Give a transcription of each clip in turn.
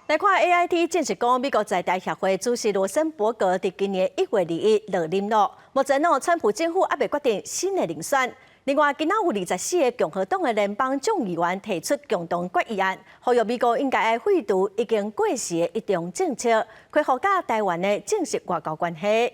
來看 AIT 證實講，美國在台協會主席羅森伯格佇今年1月21落任囉。目前呢，川普政府猶未決定新的人選。另外，今仔有24個共和黨的聯邦眾議員提出共同決議案，呼籲美國應該愛廢除已經過時的一中政策，恢復佮台灣的正式外交關係。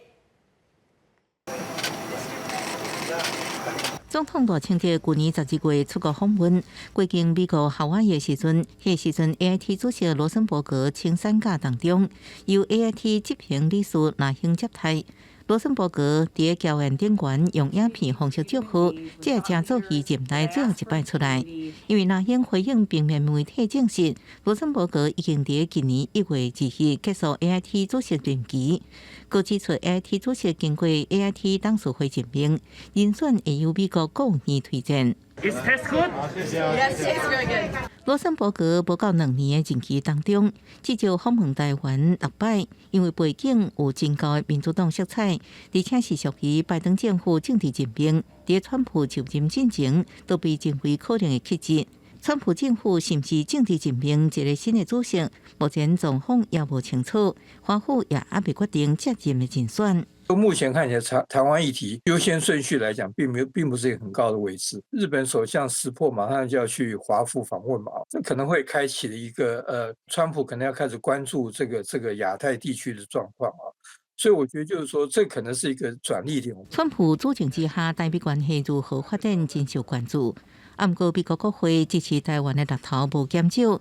總統賴清德舊年12月出國訪問，過境美國夏威夷的時陣，彼時陣 AIT 主席羅森伯格請產假當中，由 AIT 執行理事藍鷹接替。羅森伯格佇個僑宴頂懸用影片方式祝賀，這會成做伊任內最後一擺出來。因為藍鷹回應平面媒體證實，羅森伯格已經佇今年1月2日結束 AIT 主席任期。閣指出 AIT 主席經過 AIT 董事會任命，人選會由美國國務院推薦。 It tastes good? Yes, tastes very good. 羅森伯格無夠2年的任期當中，至少訪問台灣六擺，因為背景有真高的民主黨色彩，而且是屬於拜登政府政治任命，佇川普就任進前都被認為可能會去職。川普政府是毋是政治任命一個新的主席，目前狀況猶無清楚，華府也猶未決定接任的人選。目前看起來，台灣議題優先順序來講，並沒有，並不是一個很高的位置。日本首相石破馬上就要去華府訪問嘛，這可能會開啟了一個，川普可能要開始關注這個亞太地區的狀況啊。所以我覺得就是說，這可能是一個轉捩點。川普主政之下，台美關係如何發展，真受關注。毋過美國國會支持台灣的力頭無減少。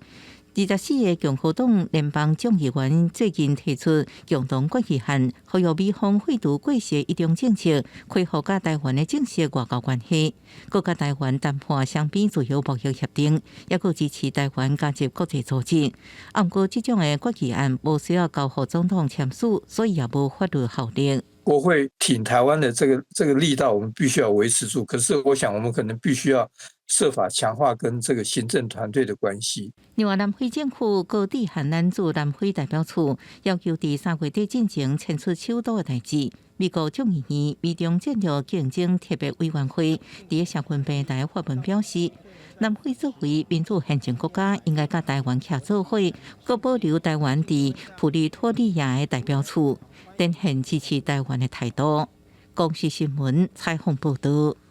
24個共和黨聯邦眾議員最近提出共同決議案，呼籲美方廢除過時一中政策，恢復佮台灣的正式外交關係，閣佮台灣談判雙邊自由貿易協定，抑閣支持台灣加入國際組織。毋過這種的決議案無需要交予總統簽署，所以也無法律效力。國會挺台灣的這個力道，我們必須要維持住。可是，我想我們可能必須要設法強化跟這個行政團隊的關係。另外，南非政府閣致函咱駐南非代表處，要求佇3月底進前遷出首都的代誌。美國眾議院美中戰略競爭特別委員會佇社群平台發文表示，南非作為民主憲政國家，應該佮台灣徛做伙，閣保留台灣佇普利托利亞的代表處，展現支持台灣的態度。公視新聞採訪報導。